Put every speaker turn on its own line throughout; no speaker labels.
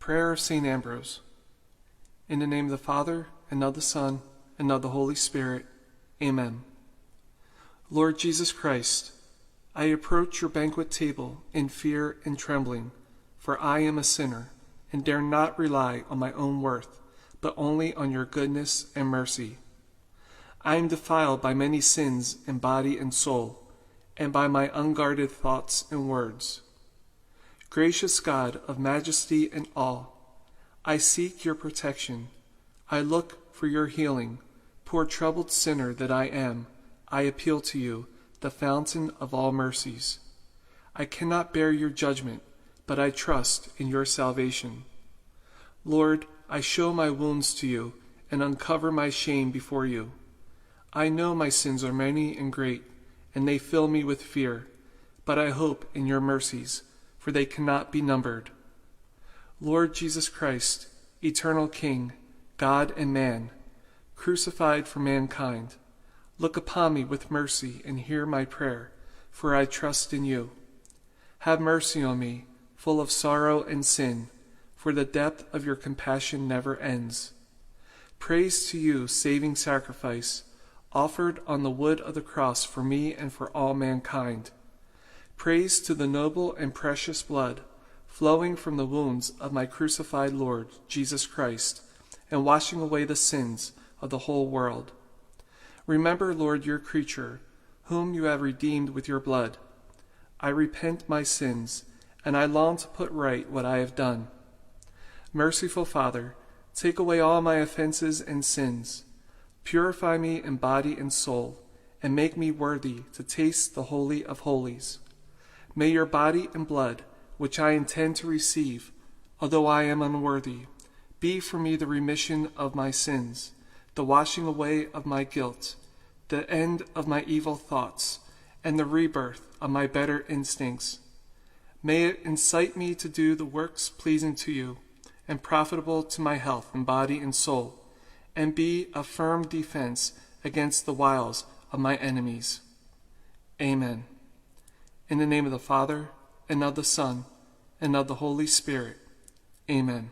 Prayer of St. Ambrose. In the name of the Father, and of the Son, and of the Holy Spirit. Amen. Lord Jesus Christ, I approach your banquet table in fear and trembling, for I am a sinner, and dare not rely on my own worth, but only on your goodness and mercy. I am defiled by many sins in body and soul, and by my unguarded thoughts and words. Gracious God of majesty and awe, I seek your protection. I look for your healing. Poor troubled sinner that I am, I appeal to you, the fountain of all mercies. I cannot bear your judgment, but I trust in your salvation. Lord, I show my wounds to you and uncover my shame before you. I know my sins are many and great, and they fill me with fear, but I hope in your mercies, for they cannot be numbered. Lord Jesus Christ, eternal King, God and man, crucified for mankind, look upon me with mercy and hear my prayer, for I trust in you. Have mercy on me, full of sorrow and sin, for the depth of your compassion never ends. Praise to you, saving sacrifice, offered on the wood of the cross for me and for all mankind. Praise to the noble and precious blood flowing from the wounds of my crucified Lord, Jesus Christ, and washing away the sins of the whole world. Remember, Lord, your creature, whom you have redeemed with your blood. I repent my sins, and I long to put right what I have done. Merciful Father, take away all my offenses and sins. Purify me in body and soul, and make me worthy to taste the Holy of Holies. May your body and blood, which I intend to receive, although I am unworthy, be for me the remission of my sins, the washing away of my guilt, the end of my evil thoughts, and the rebirth of my better instincts. May it incite me to do the works pleasing to you, and profitable to my health and body and soul, and be a firm defense against the wiles of my enemies. Amen. In the name of the Father, and of the Son, and of the Holy Spirit. Amen.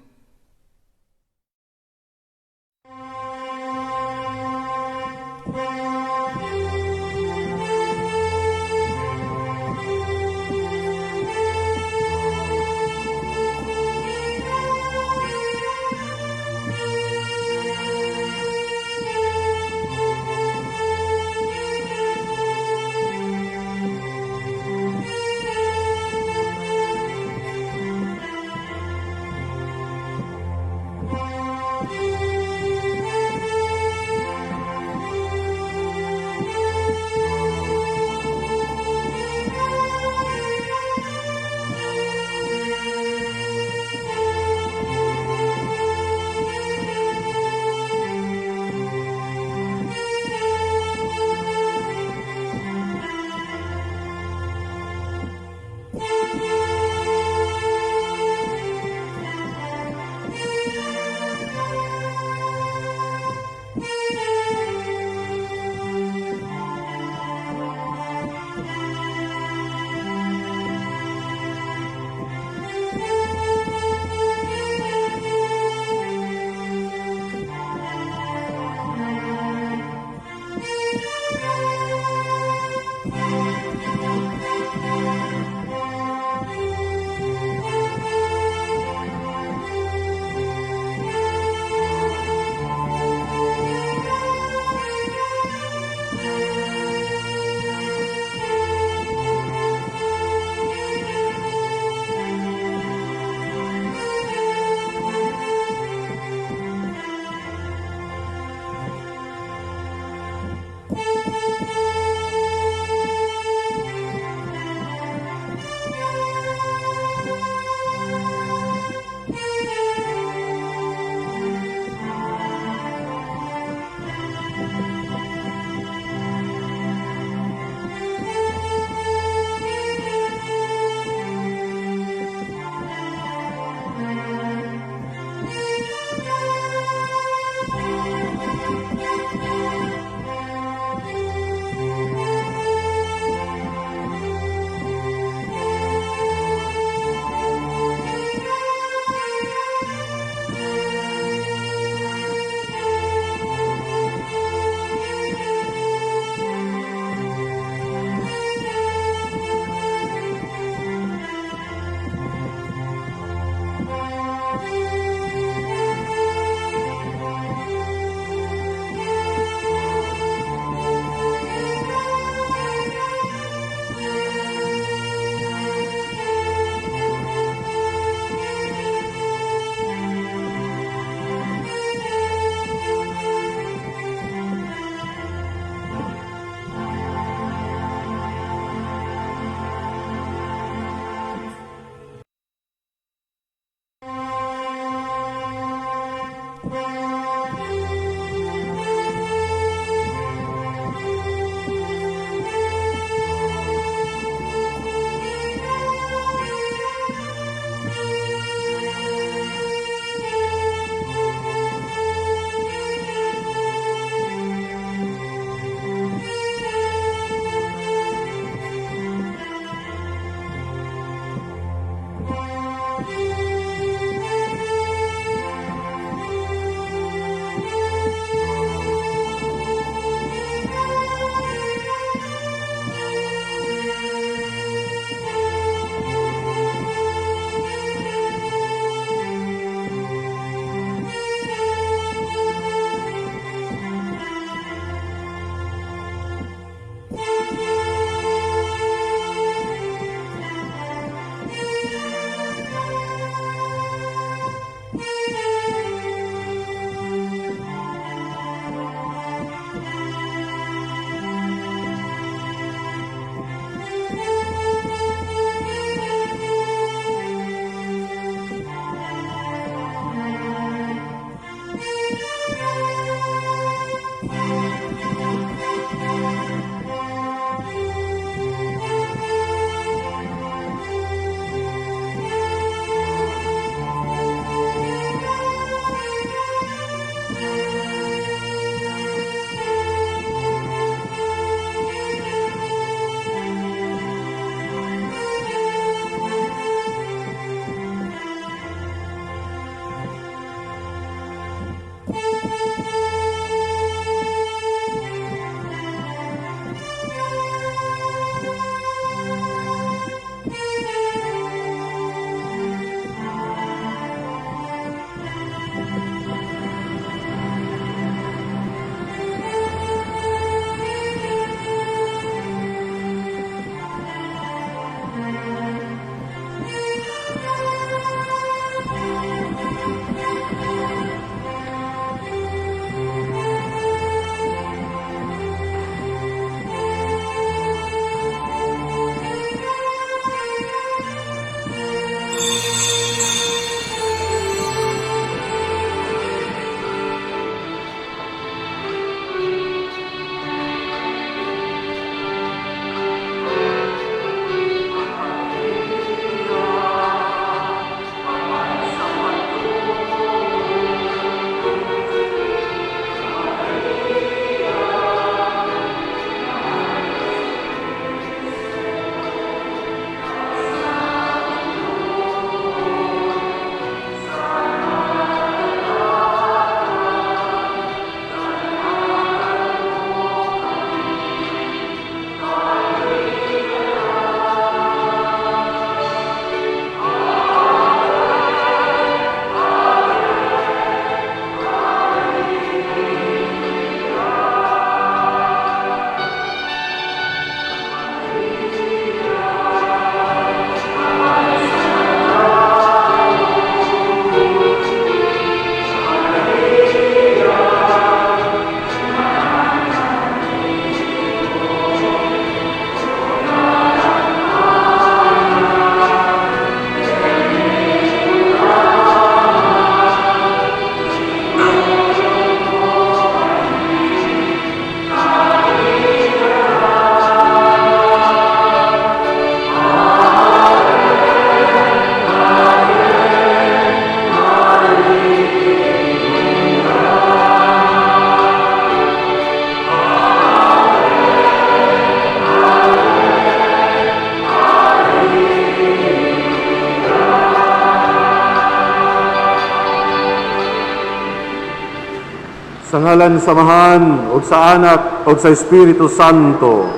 Sa ngalan sa Amahan, ug sa Anak, ug sa Espiritu Santo.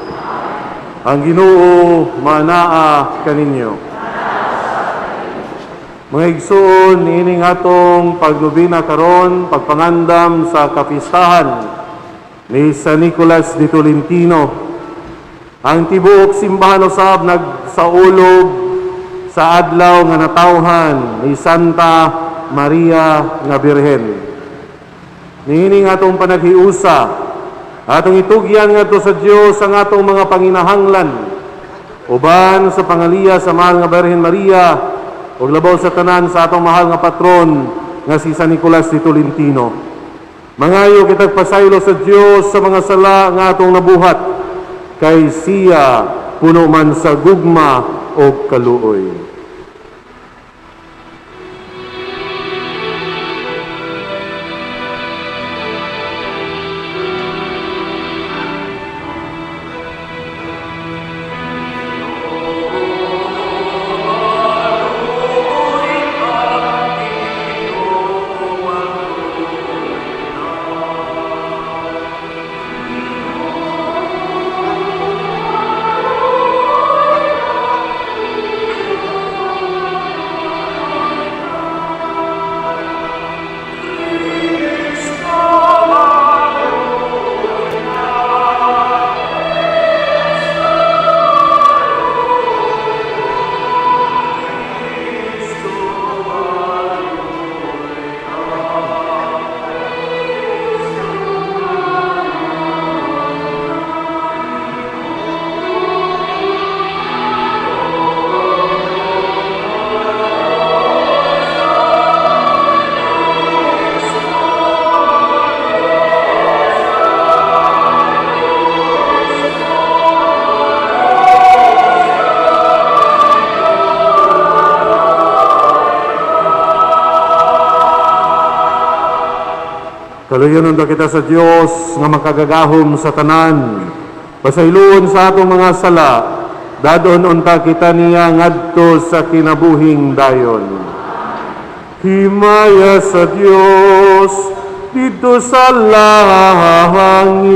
Ang Ginoo manaa kaninyo. Mga igsoon, niining atong pagnobena karon, pagpangandam sa kapistahan ni San Nicolas de Tolentino. Ang tibuok simbahan usab nagsaulog sa adlaw nga natawhan ni Santa Maria nga Birhen. Niining atong panaghiusa, atong itugyan ngadto sa Dios ang atong mga panginahanglan uban sa pangaliya sa mahal nga Birhen Maria ug labaw sa tanan sa atong mahal nga patron nga si San Nicolas de Tolentino. Mangayo kitag pasaylo sa Dios sa mga sala nga atong nabuhat, kay siya puno man sa gugma ug kaluoy. Kaluyon kita sa Dios nga makagagahom sa tanan. Pasayloon sa atong mga sala, dadon unta kita niya ngadto sa kinabuhing dayon. Himaya sa Dios didto sa langit.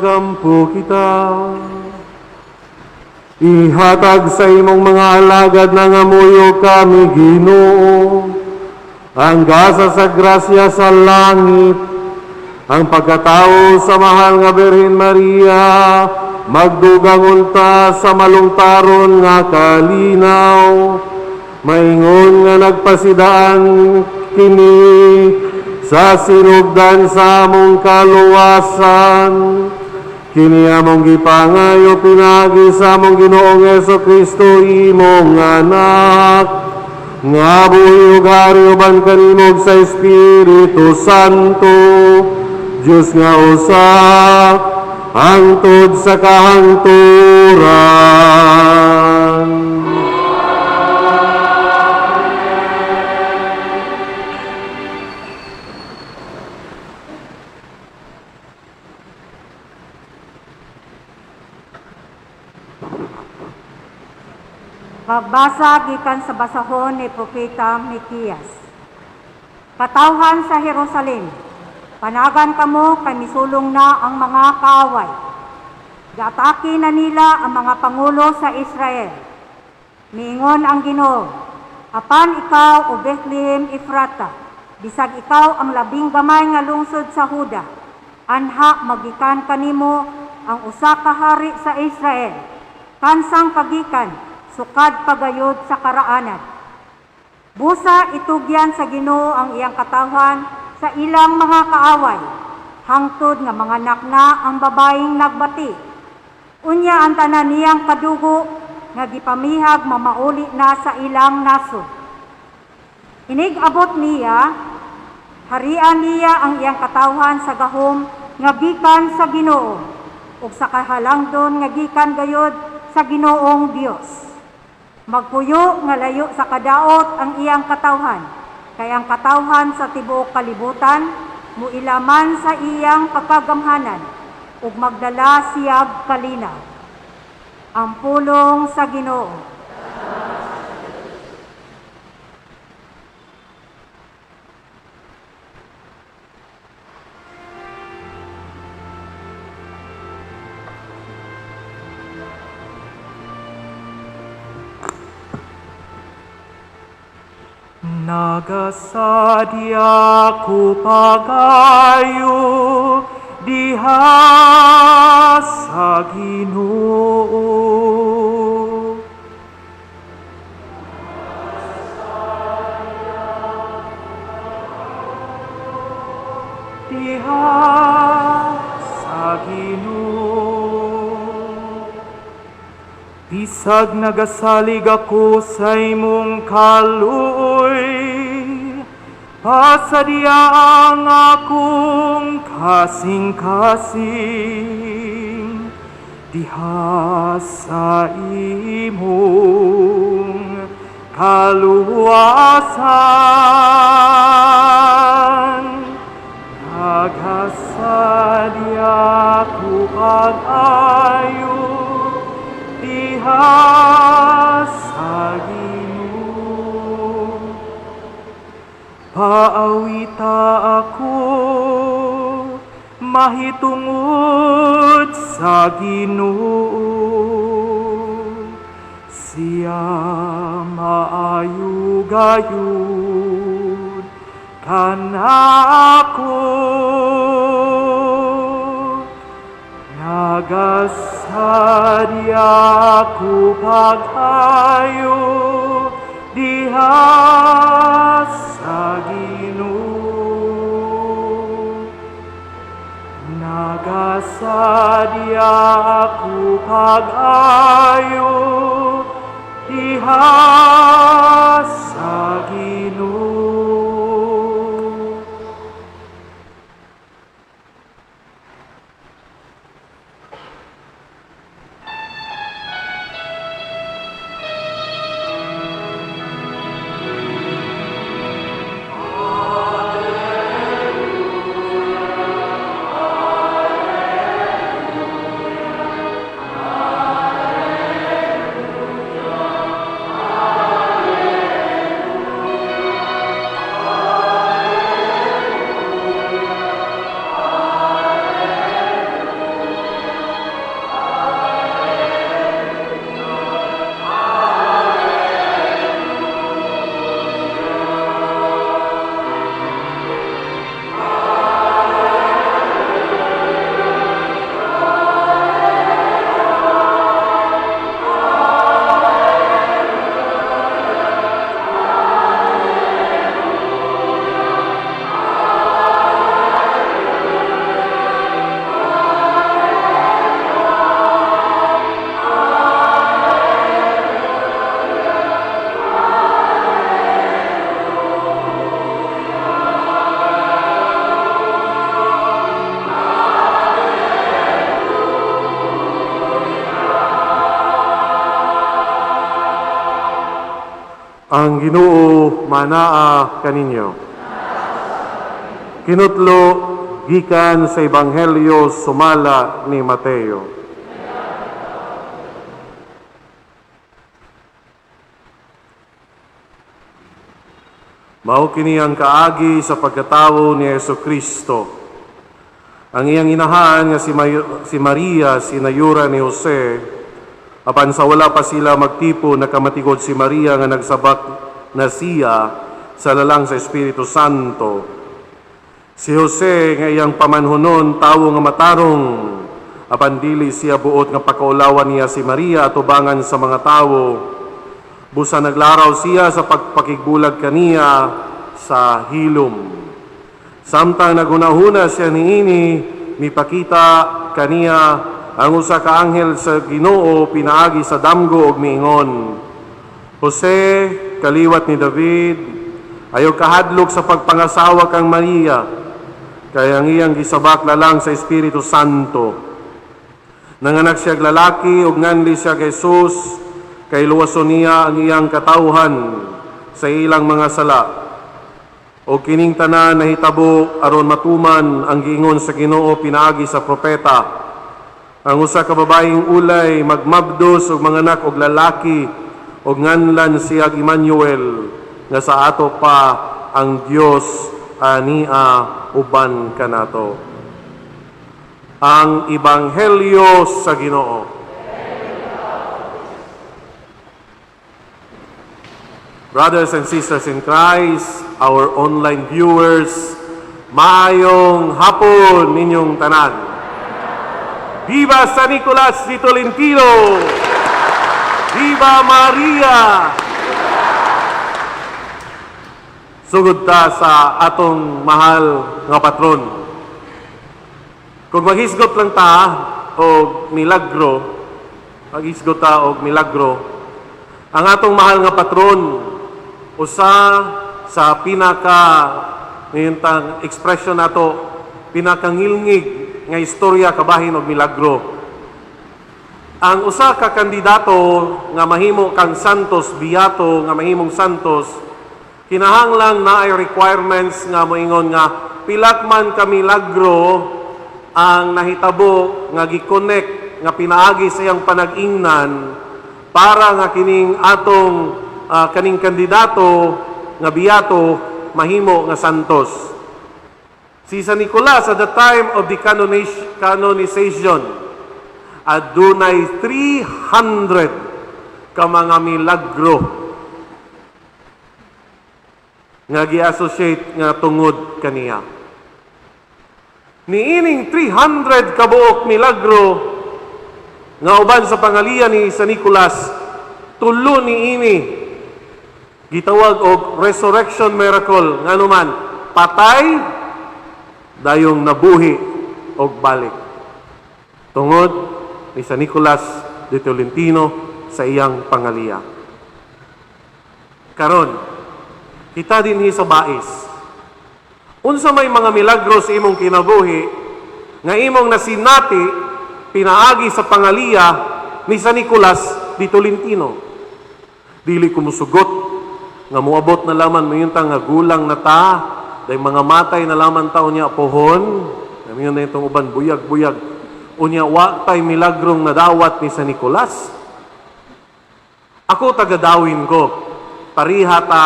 Magampo kita. Ihatag sa imong mga alagad na ngamuyo kami, Ginoo, ang gasa sa grasya sa langit, ang pagkatao sa mahal nga Birhen Maria, magdugang unta sa malungtaron nga kalinaw, maingon nga nagpasidaan kini sa sinugdan sa among kaluwasan. Kini among gipangayo pinaagi sa among Ginoong Hesukristo, imong anak, nga buhi ug hari uban kanimo sa Espiritu Santo, Dios nga usa, hangtod sa kahangturan.
Pagbasa gikan sa basahon ni Propeta Mikiyas. Katawhan sa Jerusalem, panagan kamo kay misulong na ang mga kaaway. Gaatake na nila ang mga pangulo sa Israel. Miingon ang Ginoo, apan ikaw, o Bethlehem Efrata, bisag ikaw ang labing gamay nga lungsod sa Huda, anha magikan kanimo ang usa ka hari sa Israel, kansang kagikan, sukad pagayod sa karaanan. Busa itugyan sa Ginoo ang iyang katawhan sa ilang mga kaaway, hangtod nga mga na ang babaeng nagbati. Unya ang tanan niyang kadugo nga gipamihag mamauli na sa ilang nasod. Inig-abot niya, harian niya ang iyang katawhan sa gahom nga gikan sa Ginoo ug sa kahalangdon nga gikan gayod sa Ginoong Dios. Magpuyo nga layo sa kadaot ang iyang katawhan, kay ang katawhan sa tibuok kalibutan muilaman sa iyang pagkagamhanan ug magdala siyag kalinaw. Ang pulong sa Ginoo.
Nagasadya ko pagayo diha sa Ginoo. Diha sa Ginoo. Bisag nagasalig ako sa imong kaluoy, pasadya ang akong kasing-kasing diha sa imong kaluwasan. Nagasadya ko pag-ayo diha sa Ginoo. Paawita ako mahitungod sa Ginoo. Siya maayo gayud kanako. Nagasadya ko pag-ayo diha sa Ginoo. Nagasadya ko pag-ayo diha sa Ginoo.
Ang Ginoo manaa kaninyo. Kinutlo gikan sa Ebanghelyo sumala ni Mateo. Mao kini ang kaagi sa pagkatawo ni Hesukristo. Ang iyang inahan nga si Maria, sinayura ni Jose, apan sa wala pa sila magtipo, nakamatigod si Maria nga nagsabak na siya sa lalang sa Espiritu Santo. Si Jose nga iyang pamanhunon, tawo nga matarong, apan dili siya buot nga pakaulawan niya si Maria atubangan sa mga tawo. Busa naglaraw siya sa pagpakigbulag kaniya sa hilom. Samtang naghunahuna siya niini, mipakita kaniya ang usa ka anghel sa Ginoo pinaagi sa damgo og miingon, "Jose, kaliwat ni David, ayaw kahadlok sa pagpangasawa kang Maria, kay ang iyang gisabak lalang sa Espiritu Santo. Nanganak siya og lalaki ug nganli siya kay Jesus, kay luwason niya ang iyang katawhan sa ilang mga sala." O kining tanan nahitabo aron matuman ang giingon sa Ginoo pinaagi sa propeta, ang usa ka babaeng ulay magmabdos og manganak og lalaki og nganlan siya Emmanuel, nga sa ato pa ang Dios ania uban kanato. Ang Ebanghelyo sa Ginoo. Brothers and sisters in Christ, our online viewers, maayong hapon ninyong tanan. Viva San Nicolas de Tolentino! Viva Maria! Sugod ta sa atong mahal nga patron. Kung maghisgot lang ta og milagro, maghisgot ta og milagro, ang atong mahal nga patron usa sa pinaka ngayon tang expression nato, pinakangilngig nga istorya kabahin og milagro. Ang usa ka kandidato nga mahimo kang Santos, biyato nga mahimong Santos, kinahanglan naay requirements nga moingon nga pilak man ka milagro ang nahitabo nga gi-connect nga pinaagi sa iyang panag-ingnan para nga kining atong kaning kandidato nga biyato mahimo nga Santos. Si San Nicolas at the time of the canonization, adunay 300 ka mga milagro nga gi-associate nga tungod kaniya. Niining 300 kabuok milagro nga uban sa pangalian ni San Nicolas, tulo niini gitawag og resurrection miracle, ngano man patay dayong nabuhi og balik tungod ni San Nicolas de Tolentino sa iyang pangaliya. Karon kita dinhi sa bais, unsa may mga milagro sa imong kinabuhi nga imong nasinati pinaagi sa pangaliya ni San Nicolas de Tolentino? Dili ko musugot nga moabot na laman mayunta nga gulang na ta, dahil mga matay na laman tao niya pohon, namin na itong uban, buyag-buyag. Unya, wa tay milagrong nadawat ni San Nicolas. Ako tagadawin ko, pariha ta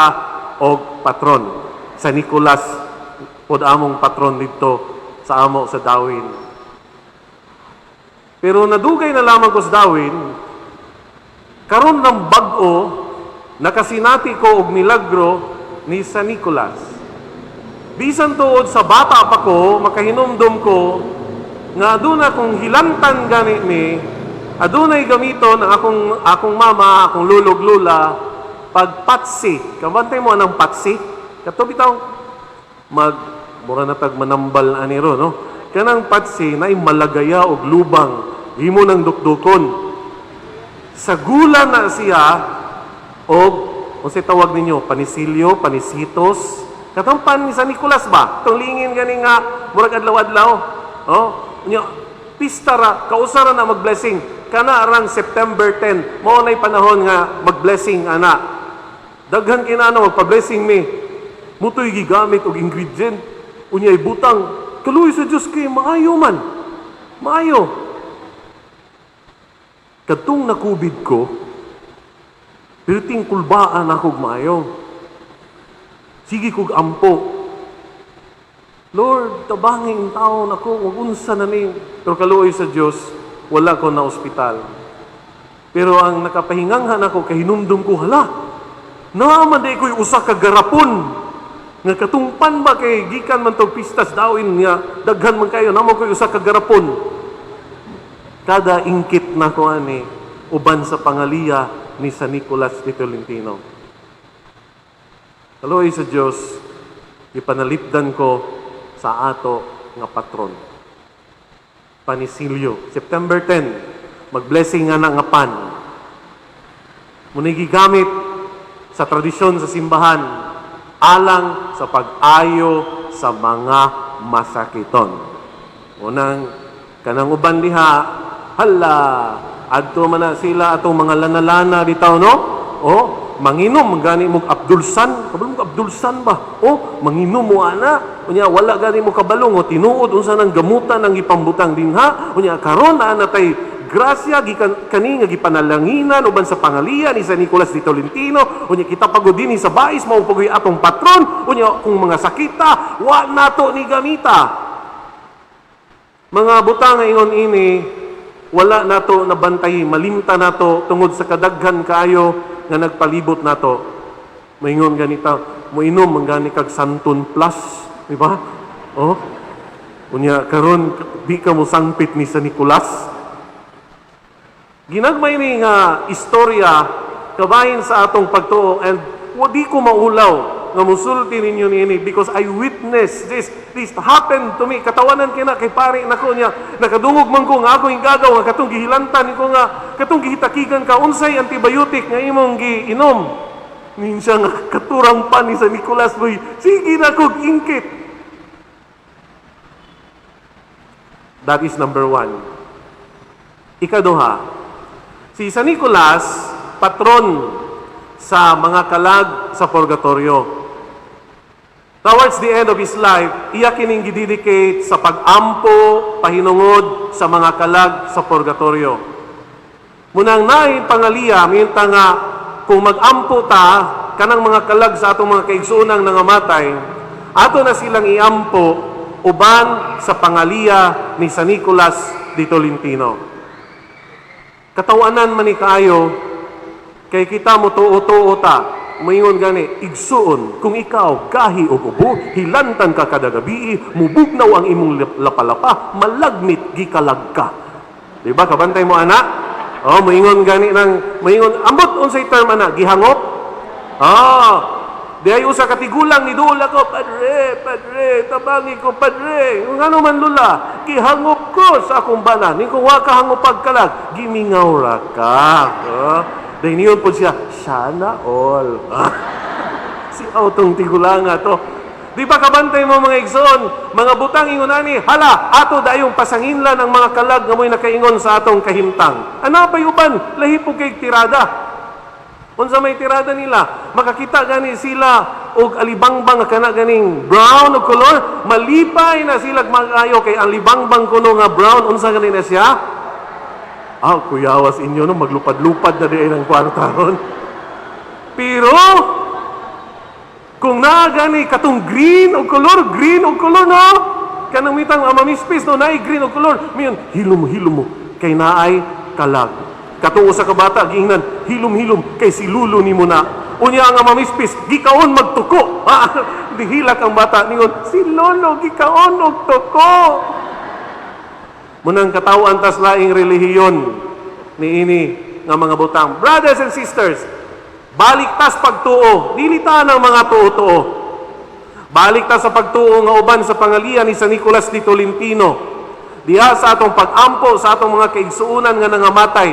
og patron. San Nicolas, pod among patron dito sa amo sa Dawin. Pero nadugay na lamang ko sa Dawin, karon ng bag-o, nakasinati ko og milagro ni San Nicolas. Bisan tuod sa bata pa ko, makahinumdum ko, nga aduna kong hilantan gani ni, adunay gamiton ang akong mama, akong lulog lula, pagpatsi. Kabantay mo anang patsi? Kato bitaw, mura na tag manambal ani ro, no? Kanang patsi, naay malagaya og lubang, himo ng dukdukon. Sa gula na siya, og, unsay tawag ninyo, panisilyo, panisitos, katong pan ni San Nicolas ba? Itong lingin gani nga, murag adlaw-adlaw. Oh, nya, pista ra, kausa ra na mag-blessing. Kana arang September 10, mao na'y panahon nga mag-blessing ana. Daghan kinana magpa-blessing mi. Mutoy gigamit og ingredient. Unya ibutang. Kaluoy sa Diyos kay maayo man. Maayo. Kadtong na-COVID ko, pirting kulbaan ako og maayo. Sige kog ampo. Lord, tabangi taon ako, ug unsa na ni. Pero kaluoy sa Dios, wala ko na ospital. Pero ang nakapahinganghan ako, kahinumdum ko, hala, naa man diay ko'y usa ka garapon. Nga katungpan ba kay gikan man tog pistas dawin nga daghan man kayo, naa man ko'y usa ka garapon. Kada ingkit na ko ani uban sa pangaliya ni San Nicolas de Tolentino. Kaluoy sa Dios, ipanalipdan ko sa ato nga patron. Panisilyo, September 10, mag-blessing nga na nga pan. Muna gigamit sa tradisyon sa simbahan alang sa pag-ayo sa mga masakiton. Unang kanang uban diha, hala, adto man na sila atong mga lana-lana bitaw, no? O, manginom gani mo Abdulsan, kabalo mo Abdulsan ba? O, manginom mo ana. Unya wala gani mo kabalo ngo tinuod unsa nang gamutan ang gipambutang dinha. Unya karon naa na tay grasya gikan kani nga gipanalanginan uban sa pangalian ni San Nicolas de Tolentino. Unya kita pagod dinhi sa Bais, mao pagoy atong patron. Unya kung mga sakita wa nato ni gamita. Mga butang nga ingon ini wala nato nabantay, malimta nato tungod sa kadaghan kaayo nga nagpalibot nato. Maingon ganita, moinom man gani kag Santon Plus, di ba? Oh. Unya karon di ka mo sangpit ni San Nicolas. Ginagmay ni nga istorya kabahin sa atong pagtuo and wadi ko maulaw nga musulti ninyo niini because I witnessed this. This happened to me. Katawanan kina kay pare nako niya. Nakadungog man ko nga ako yung gagaw nga katong gihilantan ko nga katong gihitakigan ka unsay antibiotic nga imong giinom. Minsan nga katurang pa ni San Nicolas boy. Sige na kog ingkit. That is number one. Ikaduha, si San Nicolas, patron sa mga kalag sa purgatorio. Towards the end of his life, iya kining gidedicate sa pag-ampo, pahinungod sa mga kalag sa purgatorio. Munang naay pangaliya, minta nga kung mag-ampo ta, kanang mga kalag sa atong mga kaigsuonang nangamatay, ato na silang iampo uban sa pangaliya ni San Nicolas de Tolentino. Katawanan man ni kaayo, kay kita mo tuo-tuo ta, maingon gani, igsuon, kung ikaw gahi og ubo, hilantan ka kada gabi, mubugnaw ang imong lapalapa, malagmit gikalag ka. Di ba? Kabantay mo, ana? Oh, maingon gani nang, maingon, ambot unsay term, ana? Gihangop? Ah, di ay usa ka tigulang ni duol ako, "Padre, padre, tabangi ko, padre." Ngano man, lula? "Gihangop ko sa akong bana." Ni kung wa ka hangopag kalag, gimingaw ra ka. Oh. Dahil niyon po siya, sana all. Si autong tigulanga to. Di ba kabantay mo, mga igsoon, mga butang ingon ani, hala, ato dayong pasanginlan ang mga kalag nga mo'y nakaingon sa atong kahimtang. Ano pa uban, lahi po kay tirada. Unsa may tirada nila, makakita gani sila og alibangbang nga kana ganing brown og color, malipay na sila mag-ayo kay ang libangbang kuno nga brown, unsa gani na siya? Ah, kuyawas inyo no, maglupad-lupad na di ng kwarta ron. Pero kung naa gani katong green og color, green og color no, kanang mitang mamispis no, naay green og color, mayon, hilom-hilom mo, kay naay kalag. Katong usa ka bata, giingnan, hilom-hilom, kay si lulo nimo na. Unya ang mamispis, gikaon magtuko. Ah, dihilak ang bata, ningon, si lolo, gikaon og tuko. Munang katawan tas laing relihiyon niini nga mga butang. Brothers and sisters, balik tas pagtuo, dili ta ng mga tuo-tuo. Balik ta sa pagtuo nga uban sa pangalian ni San Nicolas de Tolentino. Diha sa atong pag-ampo sa atong mga kaigsuonan nga nangamatay.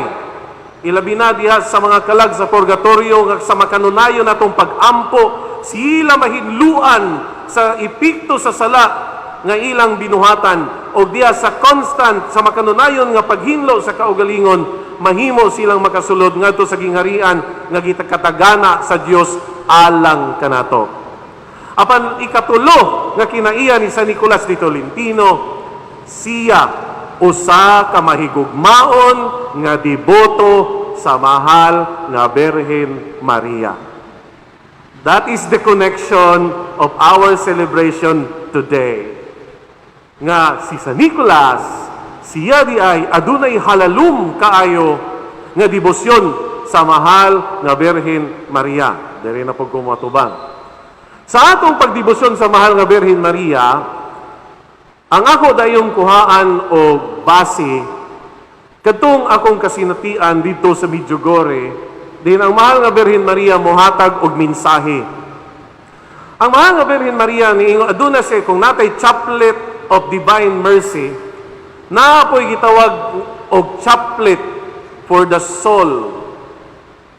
Ilabi na diha sa mga kalag sa purgatorio nga sa makanunayon atong pag-ampo, sila mahinluan sa epekto sa sala nga ilang binuhatan o diha sa constant sa makanunayon nga paghinlo sa kaugalingon, mahimo silang makasulod ngadto sa gingharian nga gikatagana sa Dios alang kanato. Apan ikatulo nga kinaiya ni San Nicolas de Tolentino, siya usa ka mahigugmaon nga deboto sa mahal nga Birhen Maria. That is the connection of our celebration today. Nga si San Nicolas, siya di ay adunay halalum kaayo nga debosyon sa mahal nga Birhen Maria. Diri na pud ko matubang. Sa atong pagdebosyon sa mahal nga Birhen Maria, ang ako dayong kuhaan o base kadtong akong kasinatian dito sa Medjugorje, din ang mahal nga Birhen Maria mohatag og mensahe. Ang mahal nga Birhen Maria ni aduna siya kung natay Chaplet of Divine Mercy, naa po'y gitawag og Chaplet for the Soul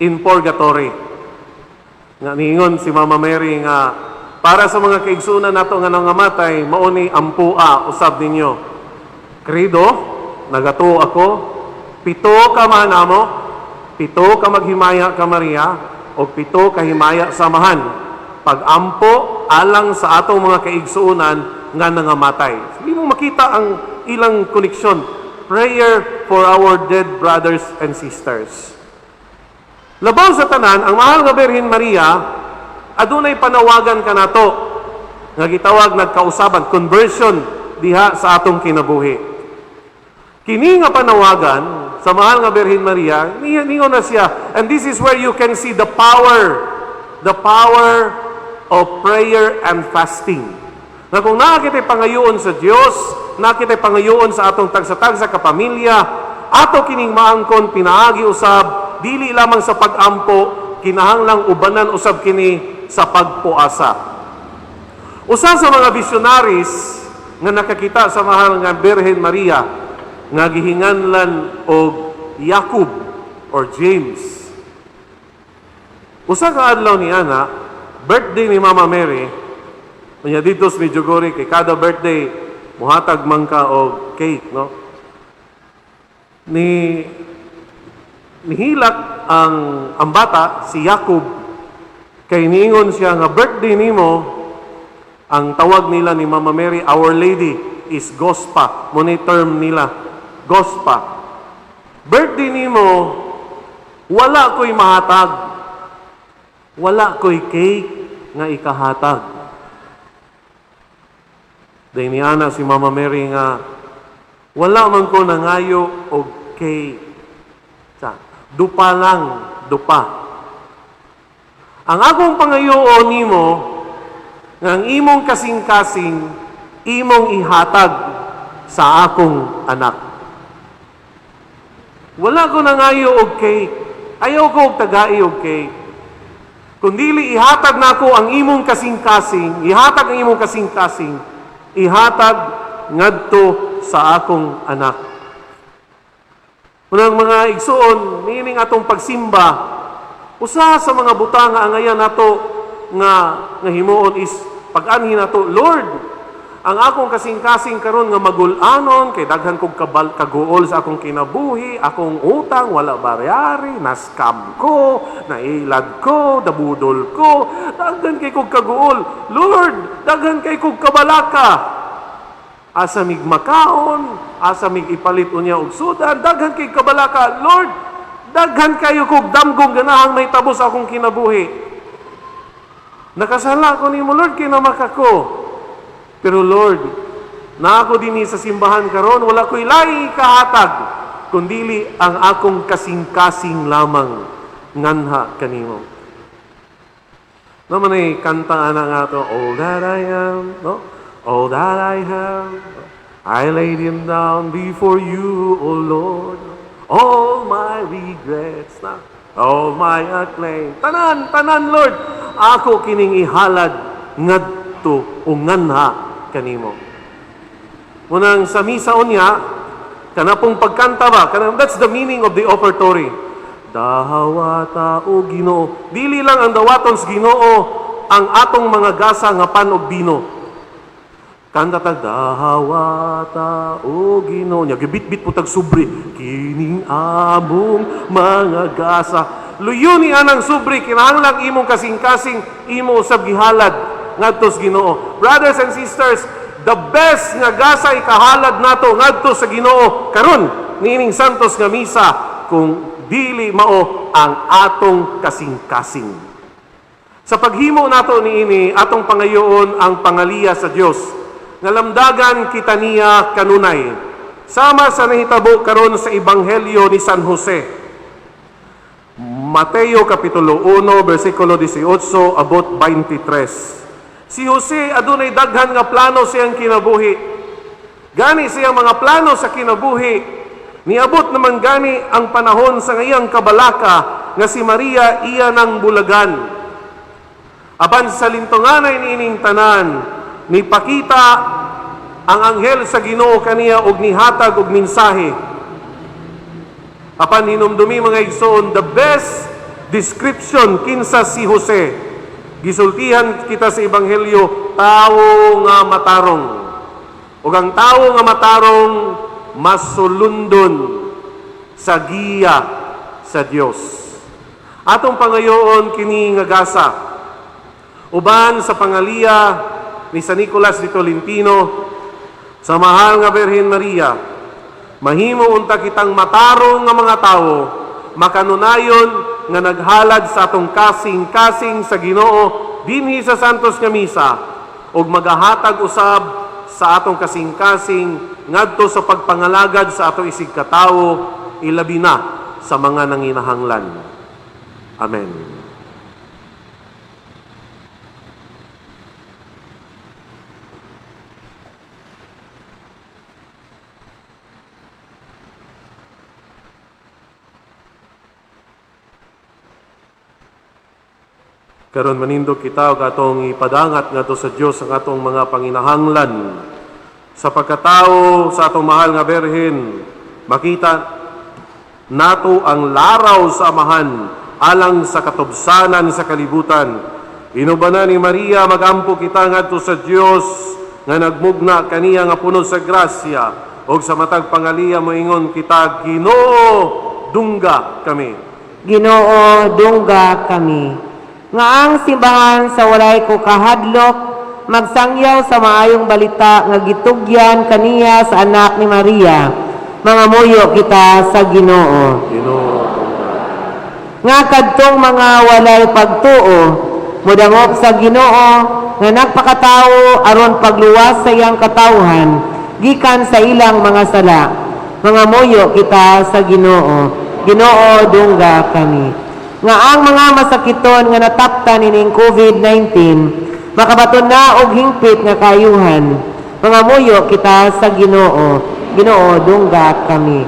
in Purgatory. Nga niingon si Mama Mary nga para sa mga kaigsunan nato nga nangamatay, mao ni ampua usab ninyo. Credo, nagatuo ako, pito ka manamo, pito ka maghimaya ka Maria, o pito ka himaya samahan. Pagampo alang sa atong mga kaigsuonan nga nangamatay. Hindi mo makita ang ilang koneksyon. Prayer for our dead brothers and sisters. Labaw sa tanan, ang mahal nga Birhen Maria, adunay panawagan kanato nga gitawag nagkausaban, conversion diha sa atong kinabuhi. Kini nga panawagan sa mahal nga Birhen Maria, ningon na siya, and this is where you can see the power of prayer and fasting. Na kung naa kita'y pangayoon sa Dios, naa kita'y pangayoon sa atong tagsa-tagsa ka pamilya, ato kining maangkon pinaagi usab dili lamang sa pagampo, kinahanglang ubanan usab kini sa pagpuasa. Usa sa mga visionaries nga nakakita sa mahal nga Birhen Maria nga gihinganlan og Jacob or James. Usa ka adlaw ni ana, birthday ni Mama Mary, unya dito sa Medjugorje kay kada birthday muhatag man ka og cake, no? Ni nihilak ang bata si Jacob kay niingon siya nga birthday nimo. Ang tawag nila ni Mama Mary, Our Lady, is Gospa. Mo ni term nila, Gospa. Birthday nimo, wala ko'y mahatag, wala ko'y cake nga ikahatag. Dahil niana si Mama Mary nga wala man ko nangayo og cake. Sa, dupa lang, dupa. Ang akong pangayoon nimo nga ang imong kasing-kasing imong ihatag sa akong anak. Wala ko nangayo og cake. Ayaw ko og tagai og cake. Kung dili ihatag nako ang imong kasing-kasing, ihatag ang imong kasing-kasing, ihatag ngadto sa akong anak. Unang mga igsuon, niining atong pagsimba, usa sa mga butang nga angayan nato nga himuon is pag-anhi nato, "Lord, ang akong kasing-kasing karon nga magul-anon kay daghan kog kabal kaguol sa akong kinabuhi, akong utang wala bayari, na-scam ko, nailad ko, nabudol ko, daghan kay kog kaguol. Lord, daghan kay kog kabalaka. Asa mig makaon, asa mig ipalit unya og sudan, daghan kay kabalaka. Lord, daghan kayo kog damgong ganahang mahitabo sa akong kinabuhi. Nakasala ko nimo, Lord, kay namaka ko. Pero Lord, naa ko dinhi sa simbahan karon, wala ko'y laing ikahatag, kundili ang akong kasing-kasing lamang nganha kanimo." Naman ay kanta ana nga to, "All that I am," no? "All that I have, I lay them down before you, O Lord. All my regrets, na, all my acclaim. Tanan, tanan, Lord, ako kining ihalad ngadto o nganha kanimo." Unang sa misa unya, kana pong pagkanta ba, kanang, that's the meaning of the offertory. Dawata o Ginoo. Dili lang ang dawaton sa Ginoo ang atong mga gasa nga pan og bino. Kanta tag dawata o Ginoo nya, gibitbit po tag sobre kining among mga gasa. Luyo ni anang sobre, kinahanglan imong kasing-kasing imo usab gihalad ngadto sa Ginoo. Brothers and sisters, the best nga gasa ikahalad nato ngadto sa Ginoo karon niining santos nga misa kung dili mao ang atong kasing-kasing. Sa paghimo nato niini, atong pangayoon ang pangaliya sa Dios nga lamdagan kita niya kanunay. Sama sa nahitabo karon sa Ebanghelyo ni San Jose. Mateo Kapitulo 1, versikulo 18 abot 23. Si Jose adunay daghan nga plano siyang kinabuhi. Gani siyang mga plano sa kinabuhi, niabot naman gani ang panahon sa iyang kabalaka nga si Maria iya nang bulagan. Apan sa lintunganay niining tanan, nipakita ang anghel sa Ginoo kaniya og nihatag og mensahe. Apan hinumdumi mga igsoon, the best description kinsa si Jose. Gisultihan kita sa Ebanghelyo, tawo nga matarong. Ug ang tawo nga matarong masulundon sa giya sa Dios. Atong pangayoon kini nga gasa uban sa pangaliya ni San Nicolas de Tolentino sa mahal nga Birhen Maria, mahimo unta kitang matarong nga mga tawo, makanunayon nga naghalad sa atong kasing-kasing sa Ginoo dinhi sa Santos nga Misa, ug magahatag usab sa atong kasing-kasing ngadto sa pagpangalagad sa atong isig katawo, ilabi na sa mga nanginahanglan. Amen. Karon manindog kita og atong ipadangat ngadto sa Dios ang atong mga panginahanglan. Sa pagkatao sa atong mahal nga Birhen, makita nato ang laraw sa Amahan alang sa katubsanan sa kalibutan. Inubanan ni Maria, magampo kita ngadto sa Dios nga nagmugna kaniya nga puno sa grasya, og sa matag pangaliya moingon kita, Ginoo, dungga kami.
Ginoo, dungga kami. Nga ang simbahan sa walay ko kahadlok magsangyaw sa maayong balita nga gitugyan kaniya sa anak ni Maria. Mangamuyo kita sa Ginoo.
Ginoo,
nga kadtong mga walay pagtuo modangop sa Ginoo nga nagpakatawo aron pagluwas sa iyang katawhan gikan sa ilang mga sala. Mangamuyo kita sa Ginoo. Ginoo, dungga kami. Nga ang mga masakiton nga nataptan nining COVID-19 makabaton na og hingpit nga kaayuhan. Mangamuyo kita sa Ginoo. Ginoo, dungga kami.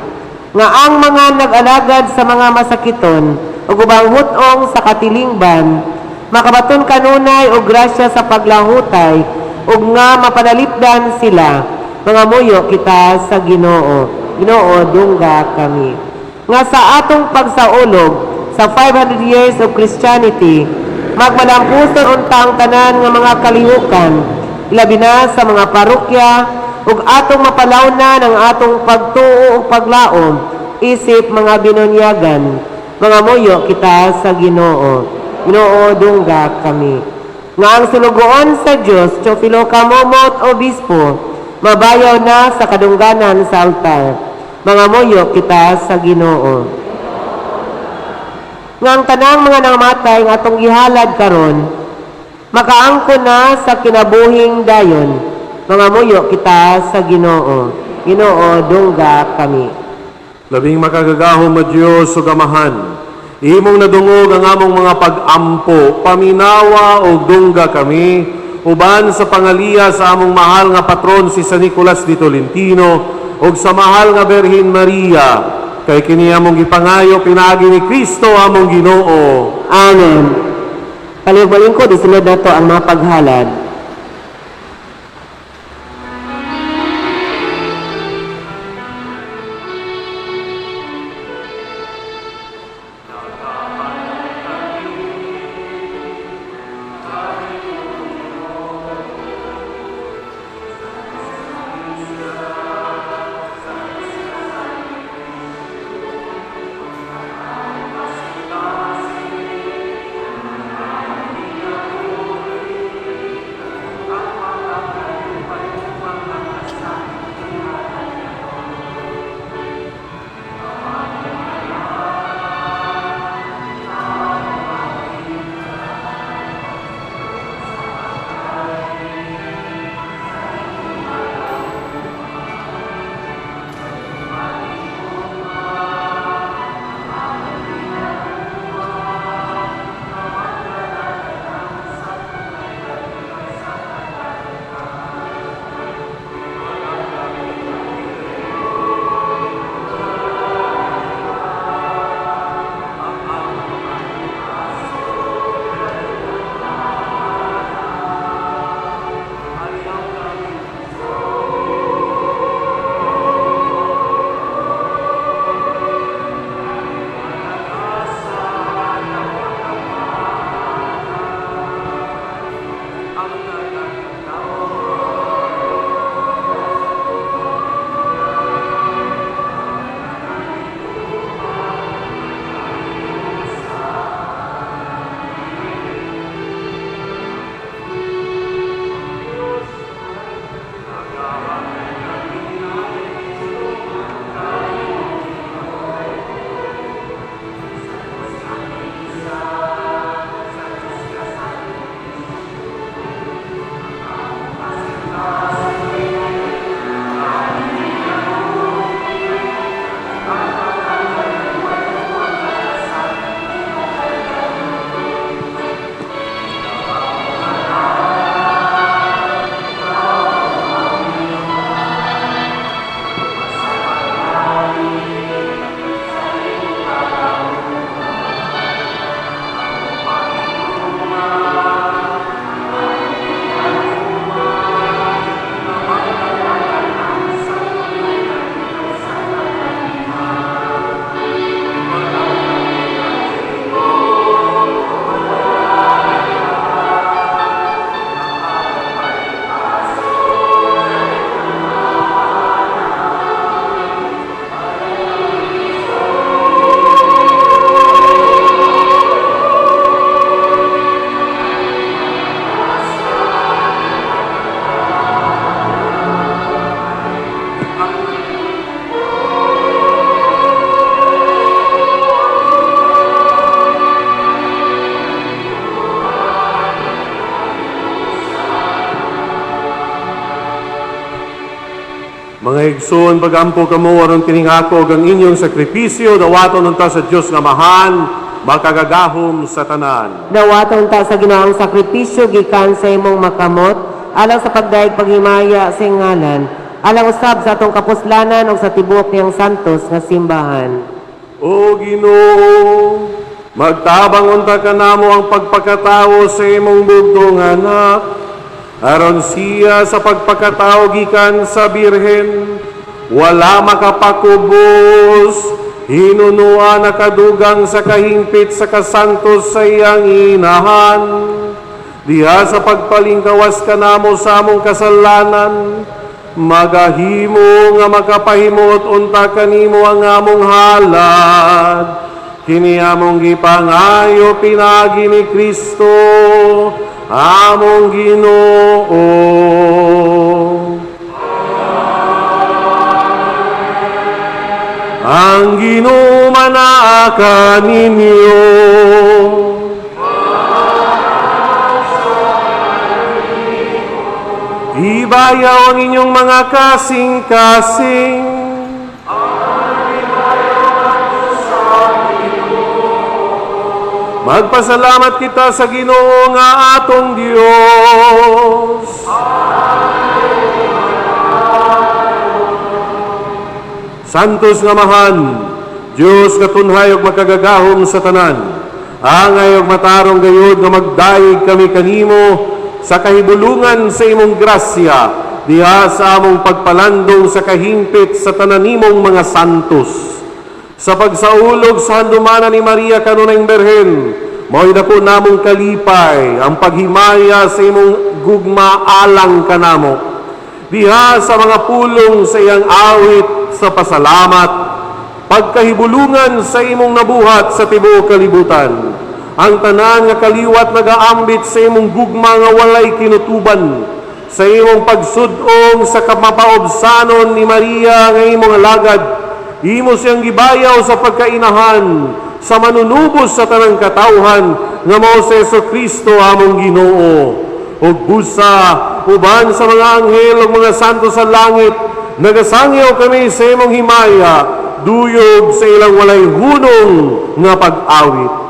Nga ang mga nag-alagad sa mga masakiton ug ubang hut-ong sa katilingban makabaton kanunay og grasya sa paglahutay ug nga mapanalipdan sila. Mangamuyo kita sa Ginoo. Ginoo, dungga kami. Nga sa atong pagsaulog sa 500 years of Christianity, magmalampuson unta ang tanan nga mga kalihukan, ilabi na sa mga parokya, ug atong mapalawnan ang atong pagtuo ug paglaom isip mga binunyagan. Mangamuyo kita sa Ginoo. Ginoo, dungga kami. Nga ang sulugoon sa Dios, Teofilo Camomot Obispo, mabayaw na sa kadungganan sa altar. Mangamuyo kita sa Ginoo. Nga ang tanang mga namatay nga atong gihalad karon, makaangko na sa kinabuhing dayon. Mangamuyo kita sa Ginoo. Ginoo, dungga kami.
Labing makagagahom mo Dios ug Amahan, imong nadungog ang among mga pag-ampo, paminawa og dungga kami uban sa pangaliya sa among mahal nga patron si San Nicolas de Tolentino ug sa mahal nga Birhen Maria, kay kini among gipangayo pinaagi ni Kristo among Ginoo.
Amen. Palihog-balingkod, isunod nato ang mga paghalad.
Mga igsoon, pagampo kamo aron kining ako ang inyong sakripisyo dawaton unta sa Dios nga Amahan, makagagahom sa tanan.
Dawaton ta sa Ginoo ang sakripisyo gikan sa imong makamot alang sa pagdayeg paghimaya sa iyang ngalan, alang usab sa atong kapuslanan ug sa tibuok niyang santos nga simbahan.
O Ginoo, magtabang unta kanamo ang pagpakatao sa imong bugtong anak, aron siya sa pagpakatao gikan sa Birhen, wala makapakubos, hinunua nakadugang sa kahingpit sa kasantos sa iyang inahan. Diha sa pagpalingkawas kanamo sa among kasalanan, magahimo nga makapahimuot unta kanimo ang among halad. Kini among gipangayo pinaagi ni Kristo, among Ginoo. Ang Ginoo manaa kaninyo. Ibayaw ang inyong mga kasing-kasing. Magpasalamat kita sa Ginoo nga atong Dios. Santos nga Amahan, Dios nga tunhay ug makagagahom sa tanan, angay ug matarong gayud nga magdayeg kami kanimo sa kahibulungan sa imong grasya, diha sa among pagpalandong sa kahingpit sa tanan nimong mga santos. Sa pagsaulog sa handumanan ni Maria kanunayng Berhen, mao'y dako namong kalipay ang paghimaya sa imong gugma alang kanamo. Diha sa mga pulong sa iyang awit sa pasalamat, pagkahibulungan sa imong nabuhat sa tibuok kalibutan. Ang tanan nga kaliwat nagaambit sa imong gugma nga walay kinutuban, sa imong pagsud-ong sa kamapaobsanon ni Maria nga imong alagad, imo siyang gibayaw sa pagkainahan, sa manunubos sa tanang katawhan nga mao si Jesu-Cristo among Ginoo. Ug busa uban sa mga anghel ug mga santo sa langit, nagasangyaw kami sa imong himaya, duyog sa ilang walay hunong nga pag-awit.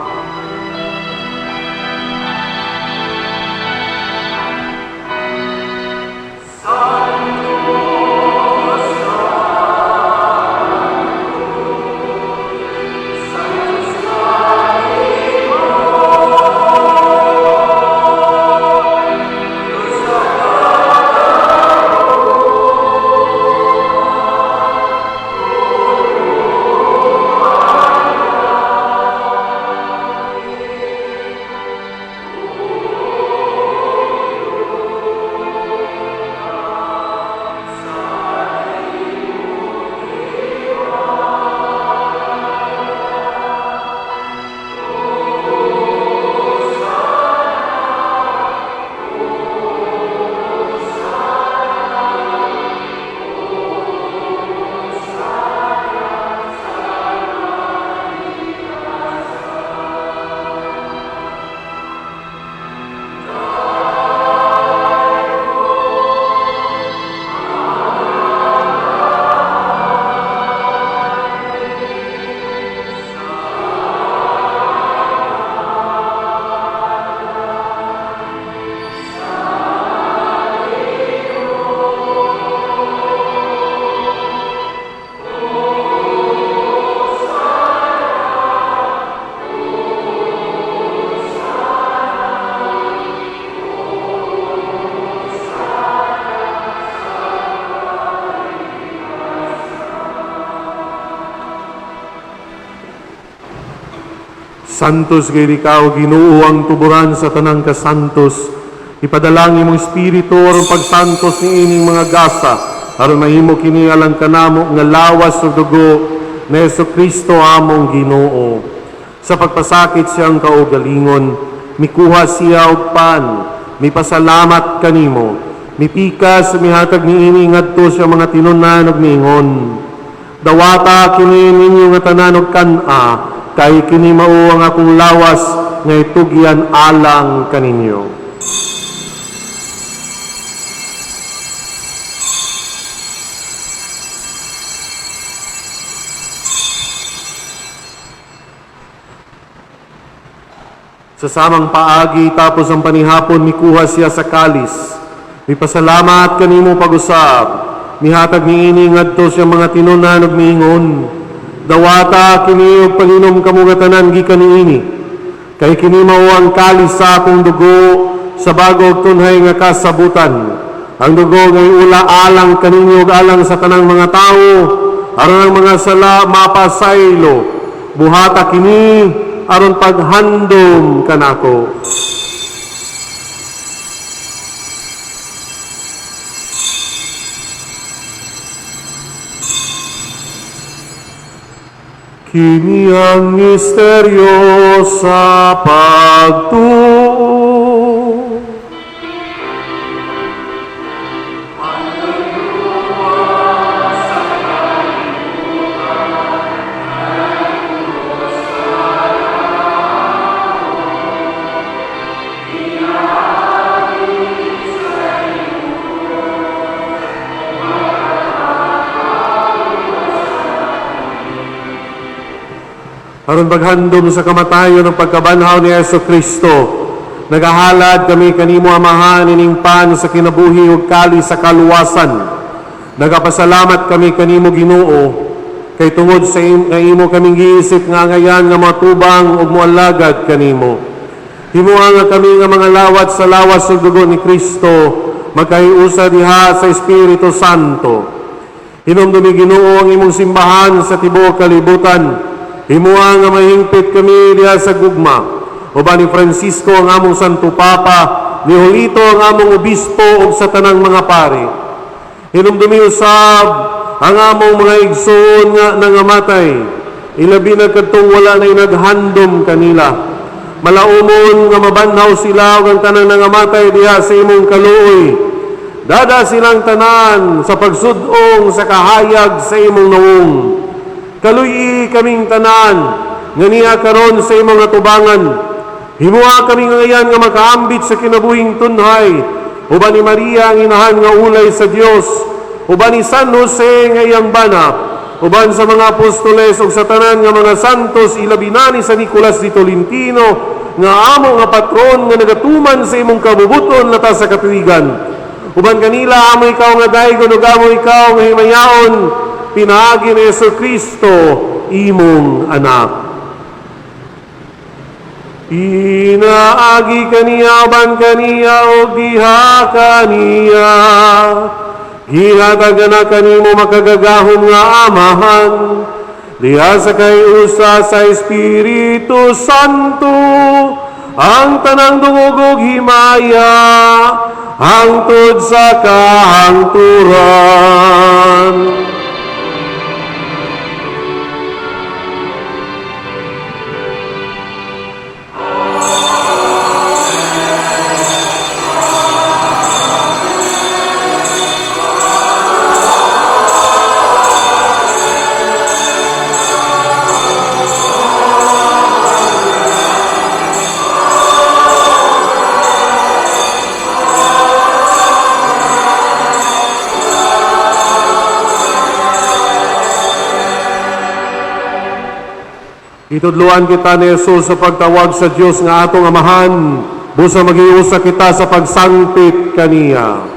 Santos gayud ikaw, Ginoo, ang tuburan sa tanang kasantos. Ipadala ang imong espiritu aron pagsantos ni ining mga gasa, aron mahimo kini alang kanamo nga lawas ug dugo ni Jesu-Cristo among Ginoo. Sa pagpasakit siyang kaugalingon, mikuha siya og pan, mipasalamat kanimo, mipikas, mihatag niini ngadto sa mga tinunan ug miingon, dawata kini ninyo nga tanan og kan-a, kay kini mao ang akong lawas nga itugyan alang kaninyo. Sa samang paagi tapos ang panihapon mikuha siya sa kalis. Mipasalamat kanimo pag-usab. Mihatag niini ngadto sa mga tinunan ug miingon. Dawata kini ug pag-inom kamo nga tanan gikan niini. Kay kini mao ang kalis sa akong dugo sa bago ug tunhay nga kasabutan. Ang dugo ngay ula alang kaninyo ug alang sa tanang mga tawo aron ang mga sala mapasaylo. Buhata kini aron paghandom kanako. Kini ang misteryo sa pagtuo. Aron paghandom sa kamatayon ng pagkabanhaw ni Yesu Kristo, nagahalad kami kanimo Amahan ining pan sa kinabuhi ug kali sa kaluwasan. Nagapasalamat kami kanimo Ginoo kay tungod sa nga imo kaming giisip nga ngayan nga matubang ug moalagad kanimo. Himoa nga kami nga mga lawat sa lawas ug dugo ni Kristo magkahiusa diha sa Espiritu Santo. Hinumdumi Ginoo ang imong simbahan sa tibuok kalibutan. Himoa nga mahingpit kami diha sa gugma. Uban ni Francisco ang among Santo Papa, ni Julito ang among Obispo ug sa tanang mga pari. Hinumdumi usab ang among mga igsoon nga nangamatay. Ilabi na kadtong wala na naghandom kanila. Malaumon nga mabanhaw sila ug ang tanang nangamatay diha sa imong kaluoy. Dada silang tanan sa pagsud-ong sa kahayag sa imong nawong. Kaluyi kaming tanan nga niya karon sa imong atubangan. Himoa kami ngayan nga makaambit sa kinabuhing tunhay. Uban ni Maria ang inahan nga ulay sa Dios, uban ni San Jose nga iyang bana, uban sa mga apostoles ug sa tanan nga mga santos, ilabi na ni San Nicolas de Tolentino nga amo nga patron nga nagatuman sa imong kabubuton lata sa katuigan. Uban kanila amo ikaw nga daygon ug amo ikaw nga himayaon pinaagi ni Yesu Kristo imong anak. Pinaagi kaniya uban kaniya ug diha kaniya. Gihatag na kanimo makagagahom nga Amahan diha sa kayusa sa Espiritu Santo ang tanang dungog ug himaya hangtod sa kahangturan. Itudluan kita ni Jesus sa pagtawag sa Dios nga atong Amahan, busa magiusa kita sa pagsangpit kaniya.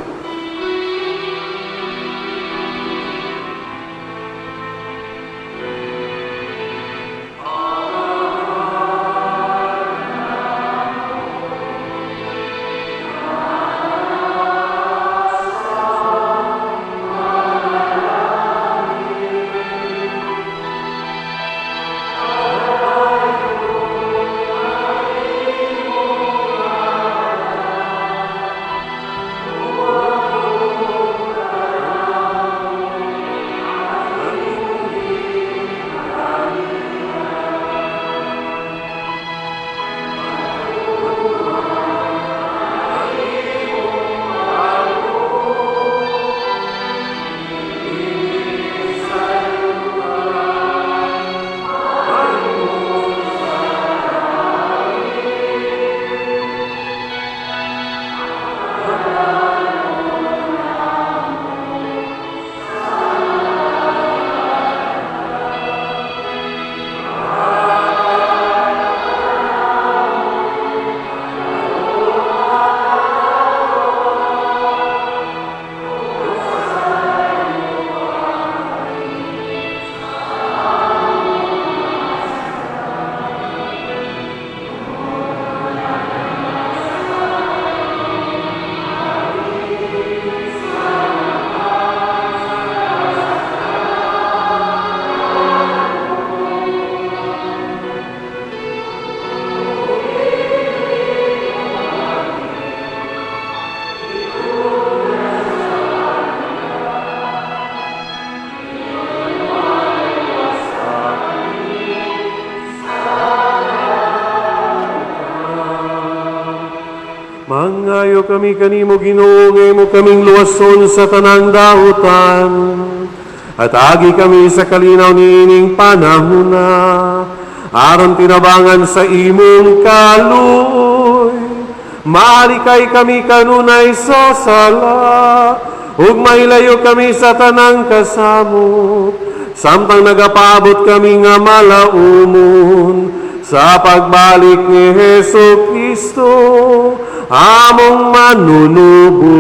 Nagaangyo kami kanimo, Ginoo, nga imo kaming luwason sa tanang dautan. At agi kami sa kalinaw niining panahuna, aron tinabangan sa imong kaluoy. Malikay kami kanunay sa sala, ug mahilayo kami sa tanang kasamot, samtang nagapaabot kami nga malaumon sa pagbalik ni Hesu Kristo, among manunubos.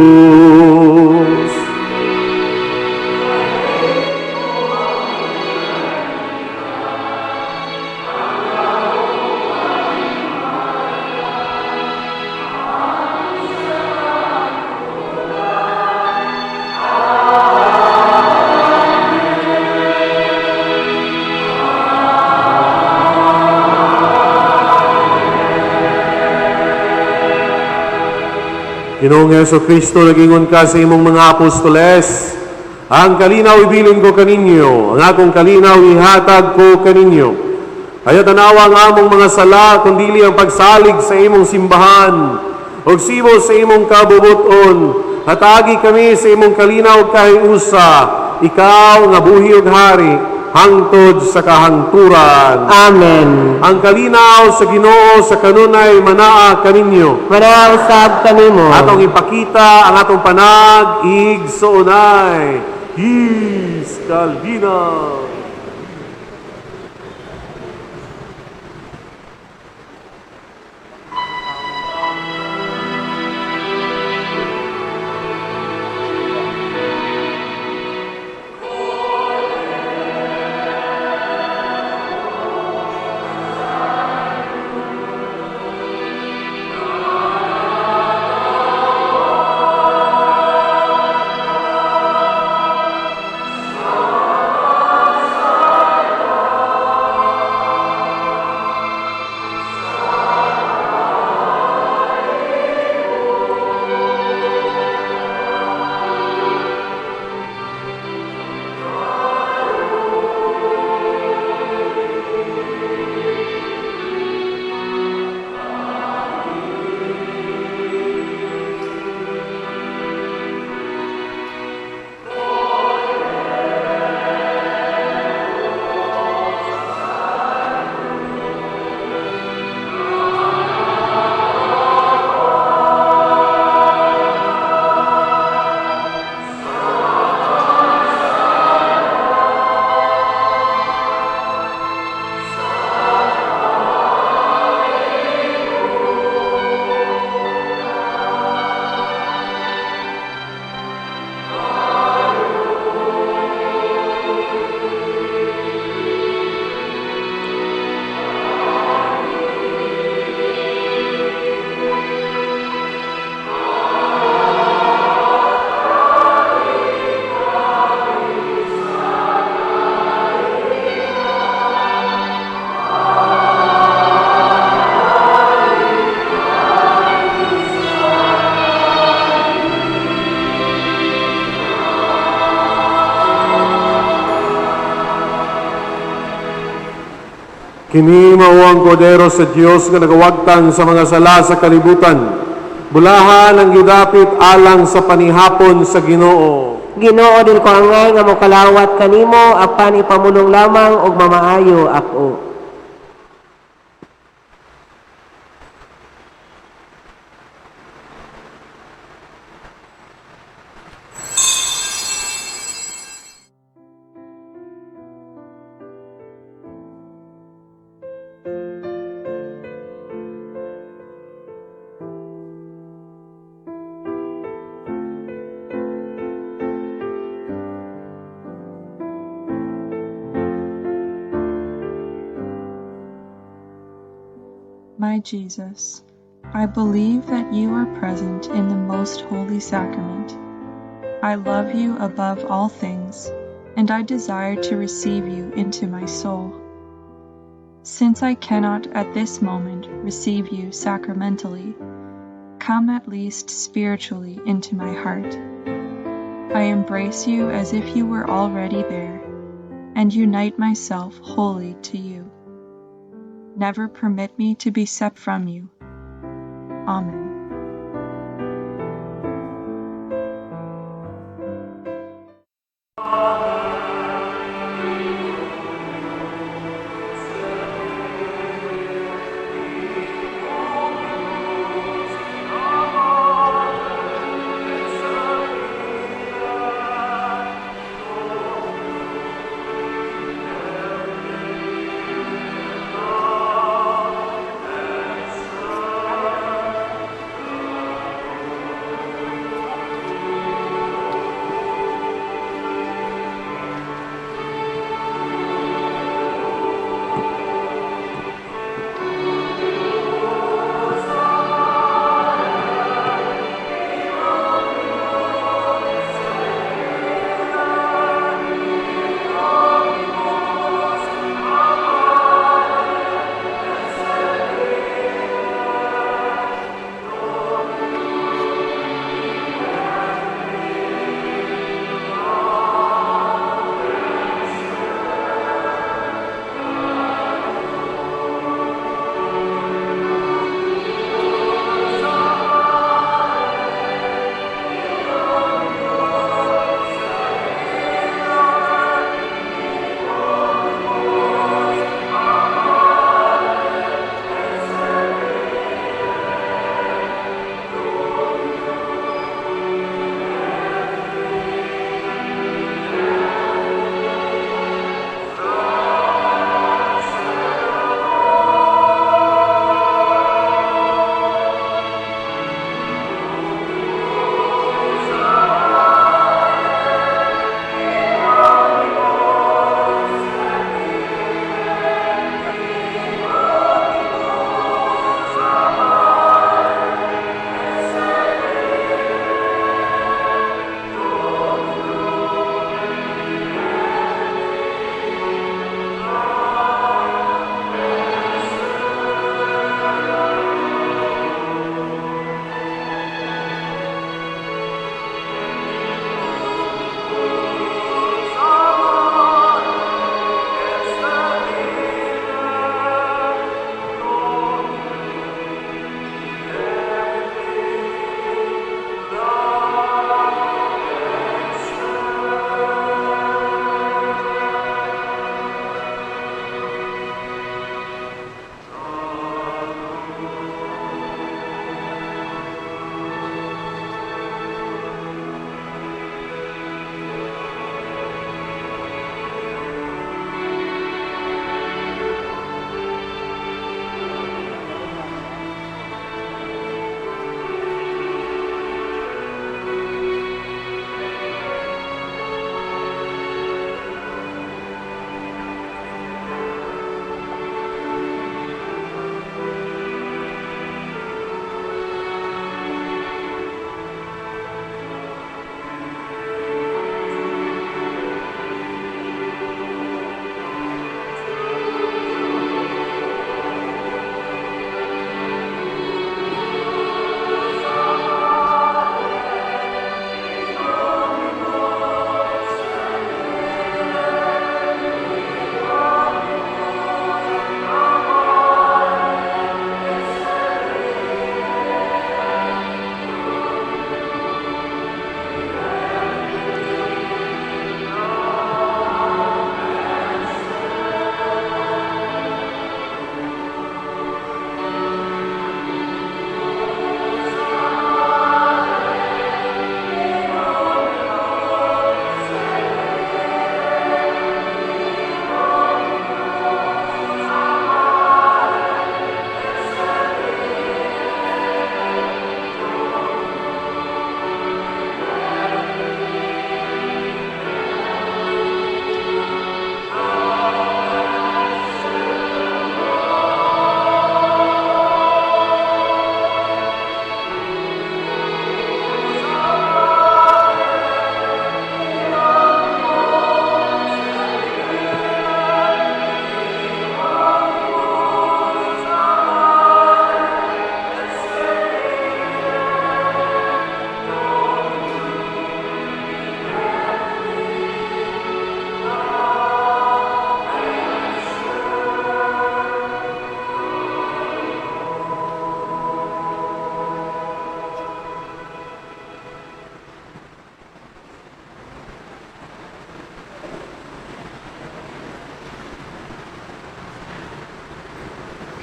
Ginoong Hesu Kristo, nagingon ka sa imong mga apostoles, "Ang kalinaw ibilin ko kaninyo, ang akong kalinaw ihatag ko kaninyo. Ayaw tanawa ang among mga sala, kundili ang pagsalig sa imong simbahan, ug sibo sa imong kabubuton, hatagi kami sa imong kalinaw kahiusa, ikaw nga buhi ug hari, hangtod sa kahangturan."
Amen.
Ang kalinaw sa Ginoo sa kanunay manaa kaninyo.
Manaa usab kanimo.
Atong ipakita ang atong panag-igsoonay. Peace, kalinaw. Kini mao ang Kordero sa Dios nga nagawagtang sa mga sala sa kalibutan. Bulahan ang gidapit alang sa panihapon sa Ginoo.
Ginoo, dili ko angay nga mokalawat kanimo, apan ipamulong lamang ug mamaayo ako.
My Jesus, I believe that you are present in the most holy sacrament. I love you above all things, and I desire to receive you into my soul. Since I cannot at this moment receive you sacramentally, come at least spiritually into my heart. I embrace you as if you were already there, and unite myself wholly to you. Never permit me to be separate from you. Amen.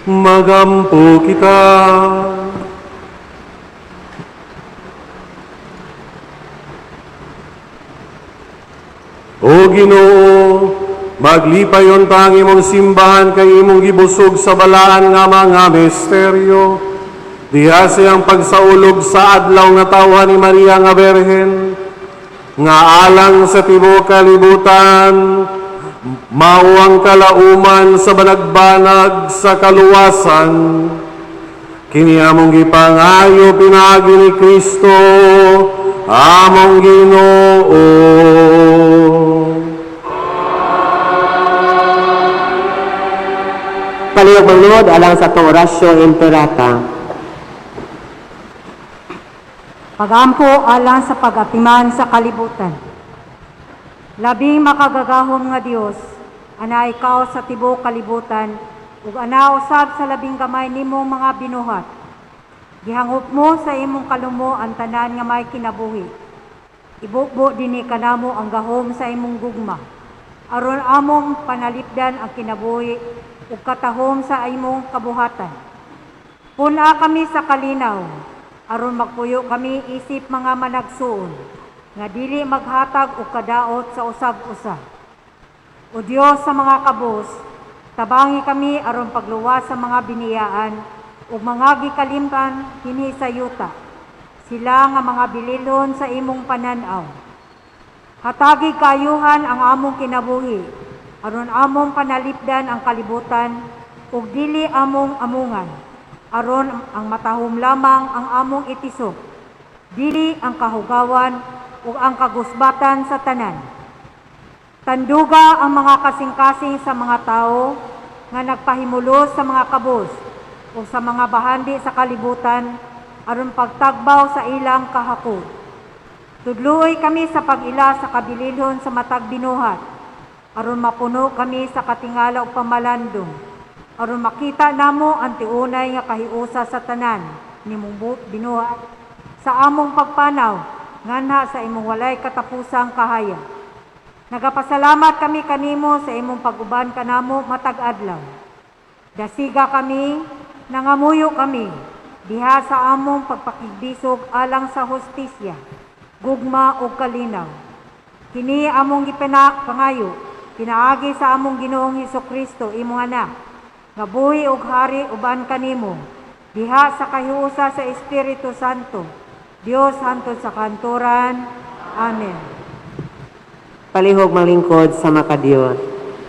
Magampo kita. O Ginoo, maglipay unta ang imong simbahan kay imong gibusog sa balaan nga mga misteryo. Diha siyang pagsaulog sa adlaw nga tawhan ni Maria nga Berhen, nga alang sa tibuok kalibutan, mao ang kalauman sa banagbanag sa kaluwasan. Kini among gipangayo pinaagi ni Kristo, among Ginoo.
Palihog magluhod alang sa atong orasyo imperata.
Pagampo alang sa pag-atiman sa kalibutan. Labing makagagahom nga Dios, ana ikaw sa tibuok kalibutan, ug ana usab sa labing gamay nimong mga binuhat. Gihangop mo sa imong kalumo ang tanan nga may kinabuhi. Ibubo dinhi kanamo ang gahom sa imong gugma. Aron among panalipdan ang kinabuhi ug katahom sa imong kabuhatan. Pun-a kami sa kalinaw, aron magpuyo kami isip mga managsuon, nga dili maghatag og kadaot sa usag-usa. O Dios sa mga kabus, tabangi kami aron pagluwas sa mga biniyaan ug mga gikalimtan dinhi sa yuta. Sila nga mga bililhon sa imong panan-aw. Hatagi kaayuhan ang among kinabuhi, aron among panalipdan ang kalibutan ug dili among amungan, aron ang matahom lamang ang among itisok, dili ang kahugawan ug ang kagusbatan sa tanan. Tanduga ang mga kasing-kasing sa mga tao nga nagpahimulos sa mga kabus o sa mga bahandi sa kalibutan aron pagtagbaw sa ilang kahakot. Tudluoy kami sa pag-ila sa kabililhon sa matag binuhat, aron mapuno kami sa katingala ug pamalandong, aron makita namo ang tiunay nga kahiusa sa tanan nimong binuhat sa among pagpanaw nganha sa imong walay katapusang kahayag. Nagapasalamat kami kanimo sa imong pag-uban kanamo matag adlaw. Dasiga kami, nangamuyo kami diha sa among pagpakigbisog alang sa hustisya, gugma ug kalinaw. Kini among gipangayo pinaagi sa among Ginoong Hesukristo, imong anak, nga buhi ug hari uban kanimo diha sa kahiusa sa Espiritu Santo, Dios hantod sa kanturan. Amen.
Palihog maglingkod sa makadiyon.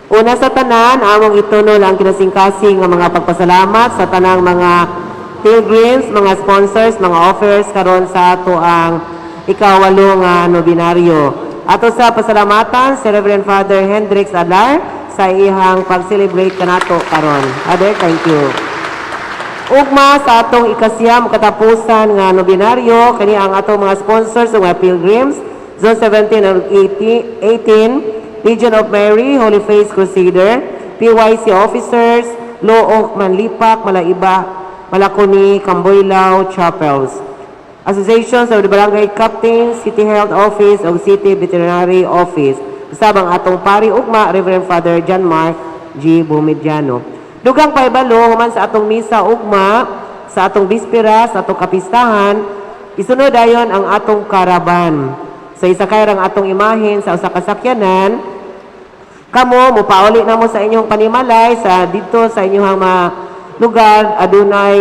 Una sa tanan, among itunol ang kinasingkasing nga mga pagpasalamat sa tanang mga pilgrims, mga sponsors, mga offers karon sa ato ang ikawalo nga nobinaryo. Ato sa pasalamatan si Reverend Father Hendrix Alar sa iyang pag-celebrate kanato karon. Father, thank you. Ugma sa atong ikasiyam katapusan nga nobinaryo, kani ang atong mga sponsors ug mga pilgrims, Zone 17 and 18, Legion of Mary, Holy Face Crusader, PYC officers, Look, Manlipak, Malaiba, Malakuni, Camboylao, Chapels. Associations of the Barangay Captains, City Health Office ug City Veterinary Office. Usab ang atong pari ugma, Reverend Father John Mark G. Bumediano. Dugang paibalo, human sa atong misa ugma, sa atong bispera, sa atong kapistahan, isunod dayon ang atong karaban. Sa isakay rang atong imahen sa usa ka sakyanan, kamo mopauli na mo sa inyong panimalay sa didto sa inyong mga lugar, adunay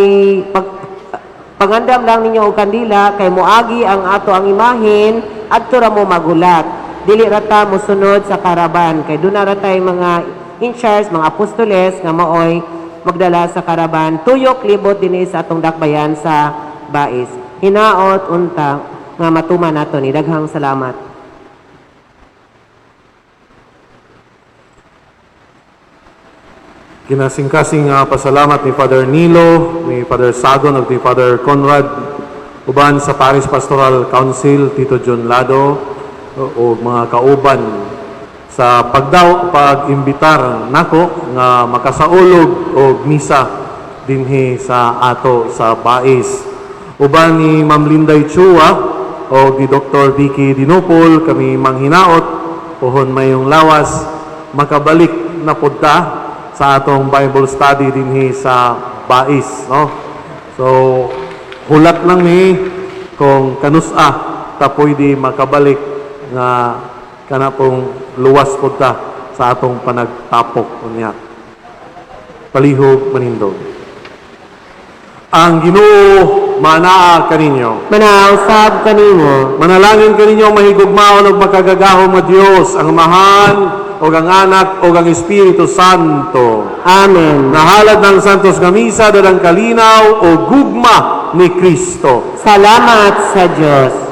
pangandam lang ninyo og kandila kay moagi ang ato ang imahen adto ra mo magulat. Dili ra ta mosunod sa karaban kay duna ra tay mga in charge, mga apostoles nga maoy magdala sa karaban tuyok libot dinhi sa atong dakbayan sa Bais. Hinaot unta nga matuman nato ni. Daghang salamat.
Kinasingkasing pasalamat ni Father Nilo, ni Father Sagon ug ni Father Conrad uban sa Parish Pastoral Council Tito John Lado o mga kauban sa pag-imbitar nako nga makasaulog og misa dinhi sa ato sa Bais. Uban ni Ma'am Linday Chua o ni Dr. Vicky Dinupol, kami manghinaot pohon mayong lawas makabalik na pud ta sa atong Bible study dinhi sa Bais, no? So hulat lang ni kung kanusa ta pwede makabalik nga kana pong luwas pud ta sa atong panagtapok unya. Palihog manindog. Ang Ginoo manaa kaninyo.
Manaa usab kanimo.
Manalangin kaninyo ang mahigugmaon ug makagagahom nga Dios, ang Amahan ug ang Anak ug ang Espiritu Santo.
Amen.
Nahalad ng Santos nga Misa dalang kalinaw o gugma ni Kristo.
Salamat sa Diyos.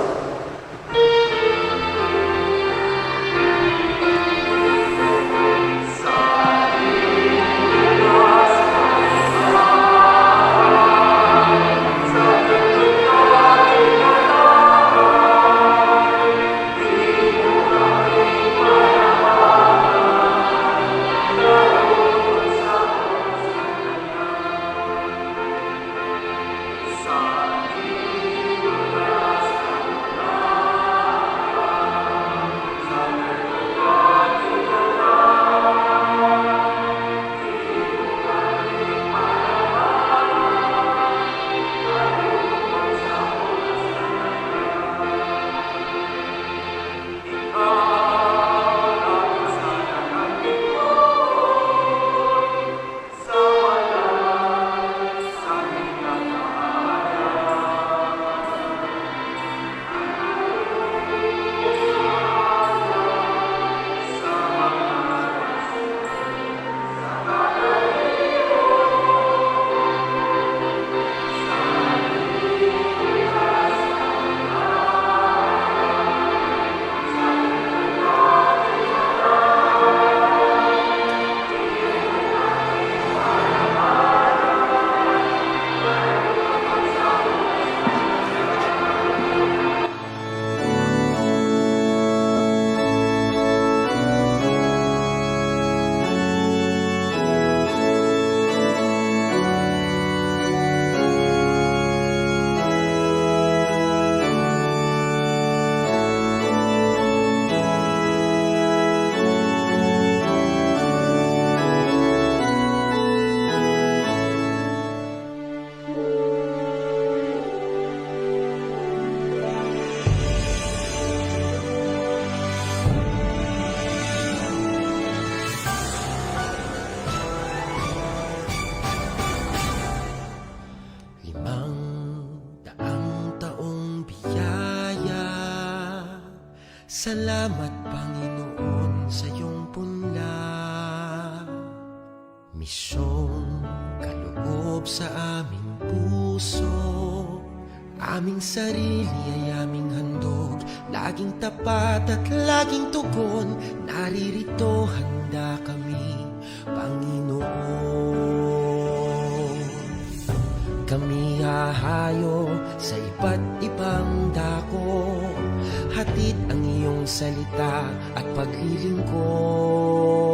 500 taong biyaya. Salamat, Panginoon, sa iyong punla. Misyong kaloob sa aming puso. Aming sarili ay aming handog. Laging tapat at laging tugon. Naririto, handa kami, Panginoon. Kami hahayo sa iba't ibang dako. Hatid ang iyong salita at paglilingkod.